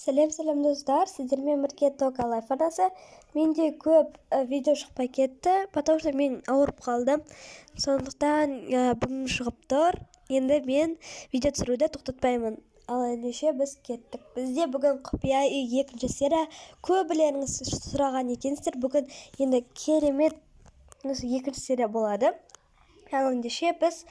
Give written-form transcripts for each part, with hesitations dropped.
Сәлем, сәлем, достар! Сіздермен бірге Тока Лайф арнасы. Менде көп видео шықпай кетті, потому что мен ауырып қалдым. Сондықтан бүгін шығып тұр. Енді мен видео түсіруді тоқтатпаймын. Ал ендеше біз кеттік. Бізде бүгін «Құпия үй» екінші серия. Көбілеріңіз сұраған екенсіздер. Бүгін енді керемет осы екінші серия болады. Ал ендеше біз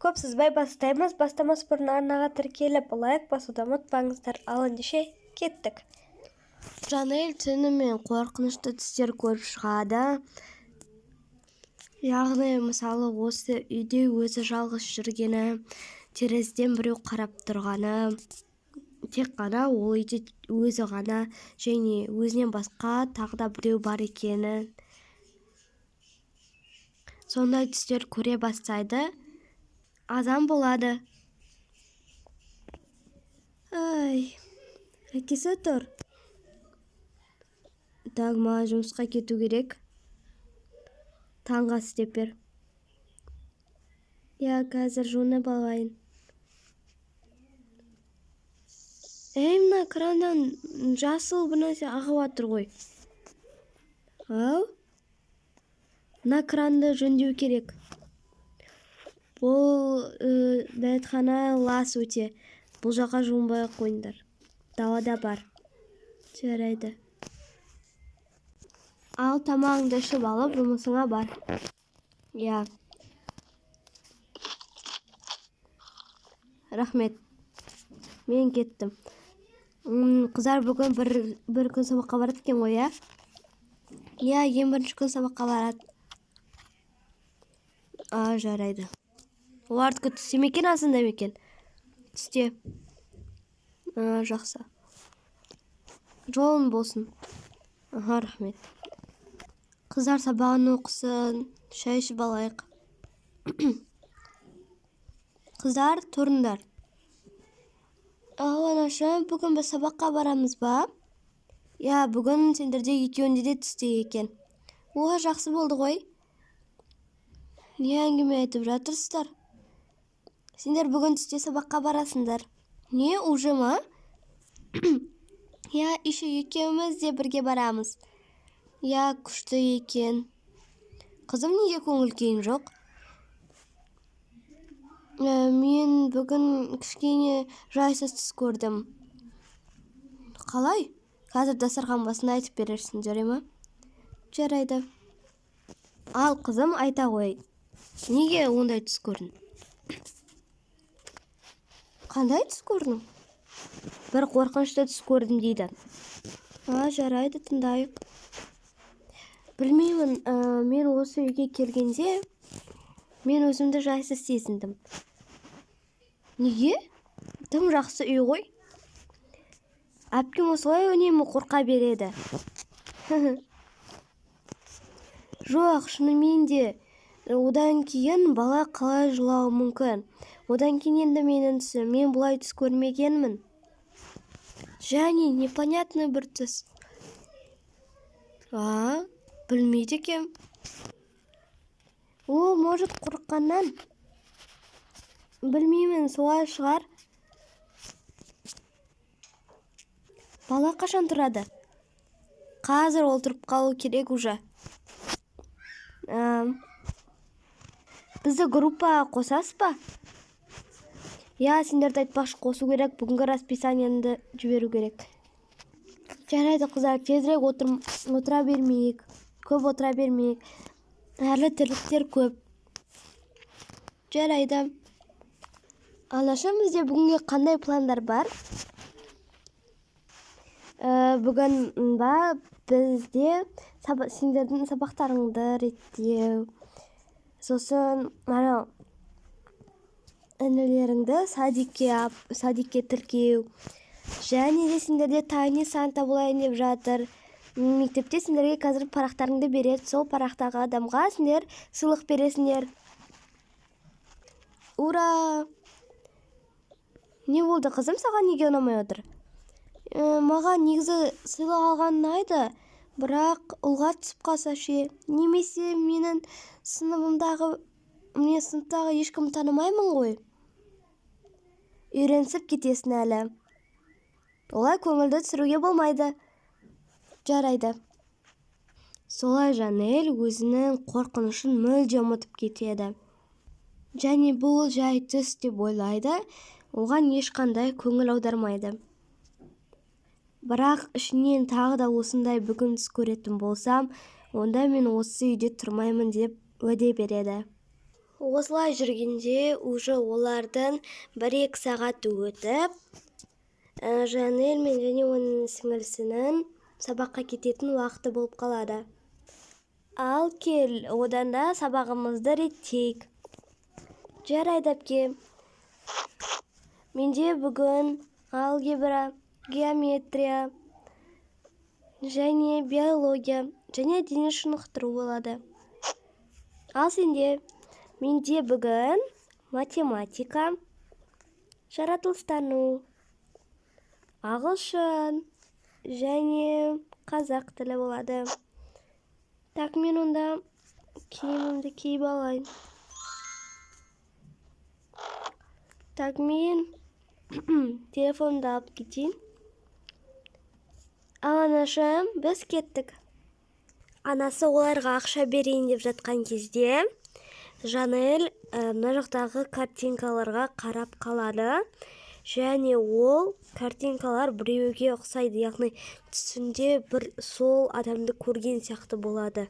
көп созбай бастаймыз. Бастамас бұрын арнаға тіркеліп, лайк басуды ұмытпаңыздар. Ал ендеше кеттік. Жанель түнімен қорқынышты түстер көріп шығады. Яғни, мысалы, осы үйде өзі жалғыз жүргені, терезеден біреу қарап тұрғаны, тек қана ол үйде өзі ғана және өзінен басқа тағы да біреу бар екені. Сондай түстер көре бастайды. Азан болады. Ай, әкесі, тұр. Так, маған жұмысқа кету керек. Таңғы ас істеп бер. Иә, қазір жуынып алайын. Ей, мына краннан жасыл бір нәрсе ағып жатыр ғой. Ау, мына кранды жөндеу керек. Бұл дәретхана лас өте. Бұл жаққа жуынбай ақ қойыңдар. Далада бар. Жарайды. Ал, тамағыңды ішіп алып, жұмысыңа бар. Иә, рахмет, мен кеттім. Қыздар бүгін бір күн сабаққа барады екен ғой, иә? Иә, ең бірінші күн сабаққа барады. А, жарайды. Олардікі түсте ме екен, азанда ма екен? Түсте. А, жақсы, жолың болсын. Аха, рахмет. Қыздар сабағын оқысын, шай ішіп алайық. Қыздар, тұрыңдар. Ал, анашым, бүгін біз сабаққа барамыз ба? Иә, бүгін сендерде екеуінде де түсте екен. О, жақсы болды ғой. Не әңгіме айтып жатырсыздар? Сендер бүгін түсте сабаққа барасыңдар. Не, уже ма? Иә, еще екеуміз де бірге барамыз. Иә, күшті екен. Қызым, неге көңіл күйің жоқ? Мен бүгін кішкене жайсыз түс көрдім. Қалай? Қазір дастархан басында айтып берерсің, жарай ма? Жарайды. Ал, қызым, айта ғой, неге ондай түс көрдің? Қандай түс көрдің? Бір қорқынышты түс көрдім дейді. А, жарайды, тыңдайық. Білмеймін, мен осы үйге келгенде мен өзімді жайсыз сезіндім. Неге? Тым жақсы үй ғой. Әпкем осылай үнемі қорқа береді. Жоқ, шынымен де, одан кейін бала қалай жылауы мүмкін? Одан кейін енді менің түсім, мен бұлай түс көрмегенмін. Және непонятный бір түс. А, білмейді екенмін. О, может, қорыққаннан. Білмеймін, солай шығар. Бала қашан тұрады? Қазір ол тұрып қалу керек уже. Бізді группаға қосасыз ба? Иә, сендерді айтпақшы, қосу керек. Бүгінгі расписаниені жіберу керек. Жарайды, қыздар, тезірек отыра бермейік. Көп отыра бермейік. Әлі тірліктер көп. Жарайды. Анашым, бізде бүгінге қандай пландар бар? Бүгін ба бізде сендердің сабақтарыңды реттеу, сосын анау інілеріңді садикке тіркеу және де сендерде тайный Санта болайын деп жатыр. Мектепте сендерге қазір парақтарыңды береді. Сол парақтағы адамға сендер сыйлық бересіңдер. Ура! Не болды, қызым, саған неге ұнамай отыр? Маған негізі сыйлық алған ұнайды, бірақ ұлға түсіп қалса ше? Немесе менің сыныбымдағы, мен сыныптағы ешкім танымаймын ғой. Үйренісіп кетесің әлі. Олай көңілді түсіруге болмайды. Жарайды. Солай Жанель өзінің қорқынышын мүлде ұмытып кетеді. Және бұл жай түс деп ойлайды, оған ешқандай көңіл аудармайды. Бірақ ішінен тағы да осындай бүгін түс көретін болсам, онда мен осы үйде тұрмаймын деп уәде береді. Осылай жүргенде уже олардың 1-2 сағат өтіп, Жанель мен және оның сіңілісінің сабаққа кететін уақыты болып қалады. Ал кел, одан да сабағымызды реттейік. Жарайды, әпке. Менде бүгін алгебра, геометрия және биология және дене шынықтыру болады. Ал сенде? Менде бүгін математика, жаратылыстану, ағылшын және қазақ тілі болады. Так, мен онда киімімді киіп алайын. Так, мен телефонымды алып кетейін. Ал анашым, біз кеттік. Анасы оларға ақша берейін деп жатқан кезде Жанель мына жақтағы картинкаларға қарап қалады. Және ол картинкалар біреуге ұқсайды, яғни түсінде бір сол адамды көрген сияқты болады.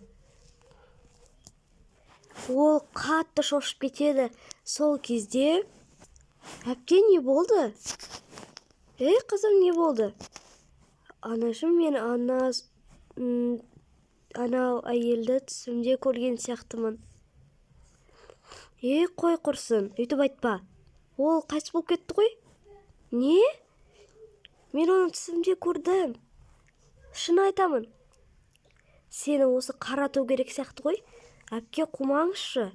Ол қатты шошып кетеді. Сол кезде, әпке, не болды? Ей, қызым, не болды? Анашым, мен анау әйелді түсімде көрген сияқтымын. Ей, қой құрсын, өйтіп айтпа. Ол қайтыс болып кетті ғой. Не? Мен оны түсімде көрдім. Шын айтамын. Сені осы қарату керек сияқты ғой. Әпке, қумаңызшы.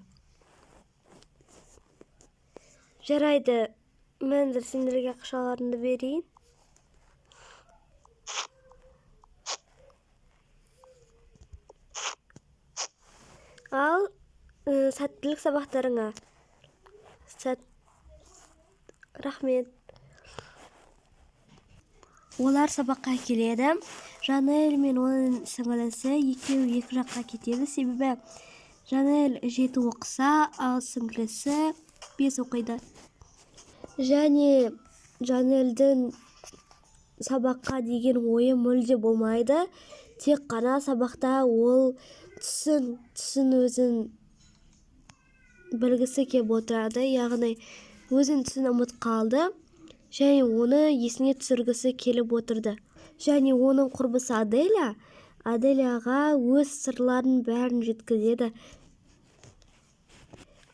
Жарайды, мен де сендерге ақшаларыңды берейін. Ал, сәттілік сабақтарыңа. Рахмет. Олар сабаққа келеді. Жанель мен оның сіңілісі екеуі екі жаққа кетеді. Себебі Жанель 7 оқыса, ал сіңілісі 5 оқиды. Және Жанельдің сабаққа деген ойы мүлде болмайды. Тек қана сабақта ол түсін өзін білгісі кеп отырады. Яғни өзін түсін ұмыт қалды. Және оны есіне түсіргісі келіп отырды. Және оның құрбысы Аделя, Аделяға өз сырларын бәрін жеткізеді.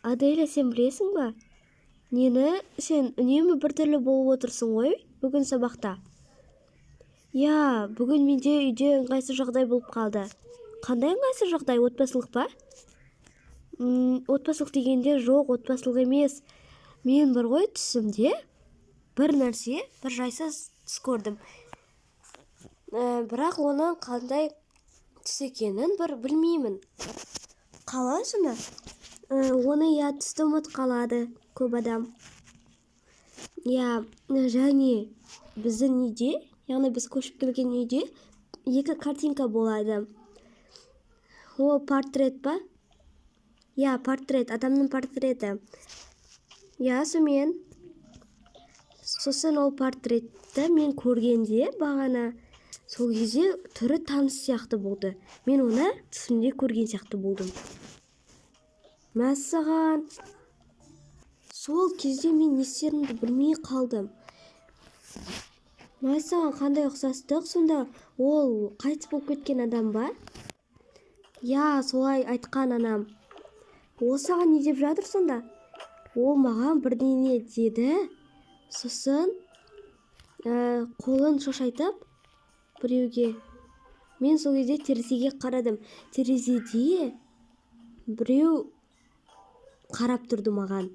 Аделя, сен білесің ба? Нені? Сен үнемі біртүрлі болып отырсың ғой бүгін сабақта. Иә, бүгін менде үйде ыңғайсыз жағдай болып қалды. Қандай ыңғайсыз жағдай? Отбасылық па? Отбасылық дегенде жоқ, отбасылық емес. Мен бір ғой түсімде бір нәрсе, бір жайсыз түс көрдім. Бірақ оның қандай түс екенін бір білмеймін. Қалай сонда? Оны я түсті ұмыт қалады көп адам. Иә, және біздің үйде, яғни біз көшіп келген үйде екі картинка болады. Ол портрет па? Иә, портрет, адамның портреті. Иә, сонымен. Сосын ол портретті мен көргенде бағана сол кезде түрі таныс сияқты болды. Мен оны түсімде көрген сияқты болдым. Мәссаған. Сол кезде мен не істерімді білмей қалдым. Мәссаған, қандай ұқсастық сонда? Ол қайтыс болып кеткен адам ба? Иә, солай айтқан анам. Ол саған не деп жатыр сонда? Ол маған бірдеңе деді. Сосын қолын шошайтып біреуге. Мен сол кезде терезеге қарадым. Терезеде біреу қарап тұрды маған.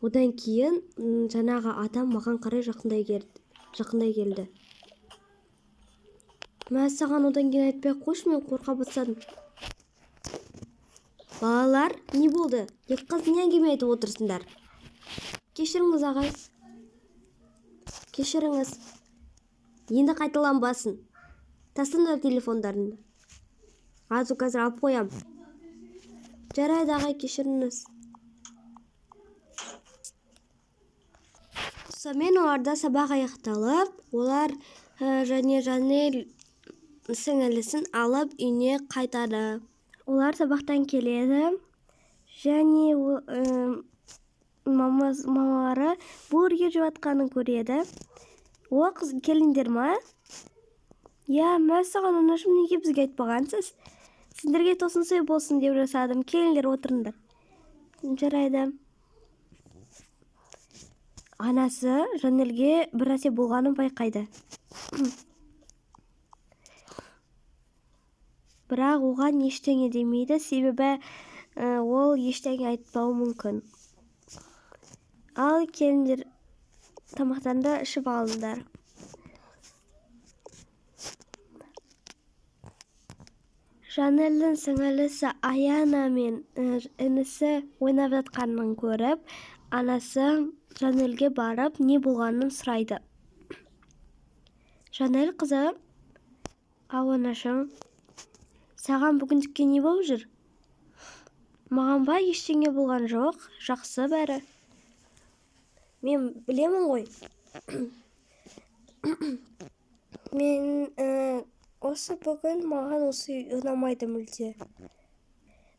Одан кейін жаңағы адам маған қарай жақындай келді. Мәссаған, одан кейін айтпай ақ қойшы, мен қорқа бастадым. Балалар, не болды? Екі қыз не әңгіме айтып отырсыңдар? Кешіріңіз, ағай. Кешіріңіз. Енді қайталанбасын. Тастаңдар телефондарыңды. Азу қазір алып қоям. Жарайды, ағай, кешіріңіз. Сонымен оларда сабақ аяқталып, олар және Жанель сіңілісін алып үйіне қайтады. Олар сабақтан келеді және мамалары бургер жеп жатқанын көреді. О, қыз, келіндер ма? Иә, мәссаған, анашым, неге бізге айтпағансыз? Сендерге тосын сый болсын деп жасадым. Келіңдер, отырыңдар. Жарайды. Анасы Жанелге бір нәрсе болғанын байқайды. Бірақ оған ештеңе демейді, себебі ол ештеңе айтпауы мүмкін. Ал келіңдер, тамақтанды ішіп алыңдар. Жанелдің сіңілісі Аяна мен інісі ойнап жатқанын көріп, анасы Жанелге барып, не болғанын сұрайды. Жанел қызы, ау анашым, саған бүгіндікке не болып жүр? Маған ба ештеңе болған жоқ, жақсы бәрі. Мен білемін ғой. Мен осы бүгін маған осы үй ұнамайды мүлде.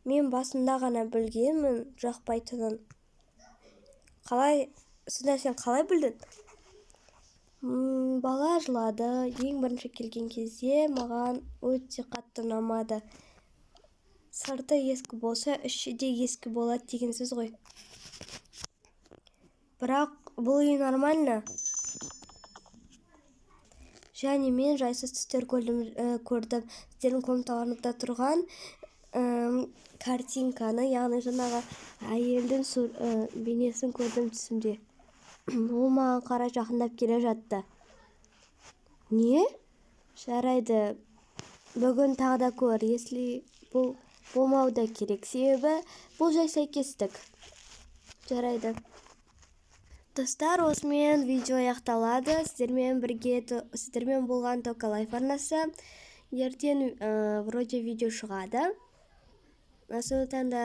Мен басында ғана білгенмін жақпайтынын. Қалай, сонда сен қалай білдің? Бала жылады. Ең бірінші келген кезде маған өте қатты ұнамады. Сырты ескі болса, іші де ескі болады деген сөз ғой. Бірақ бұл үй нормально. Және мен жайсыз түстер көрдім. Сіздердің комнаталарыңызда тұрған картинканы, яғни жаңағы әйелдің бейнесін көрдім түсімде. Ол маған қарай жақындап келе жатты. Не? Жарайды. Бүгін тағы да көр, если бұл болмау да керек. Себебі бұл жай сәйкестік. Жарайды. Достар, осымен видео аяқталады. Сіздермен бірге сіздермен болған Тока Лайф арнасы. Ертең вроде видео шығады. Сондықтан да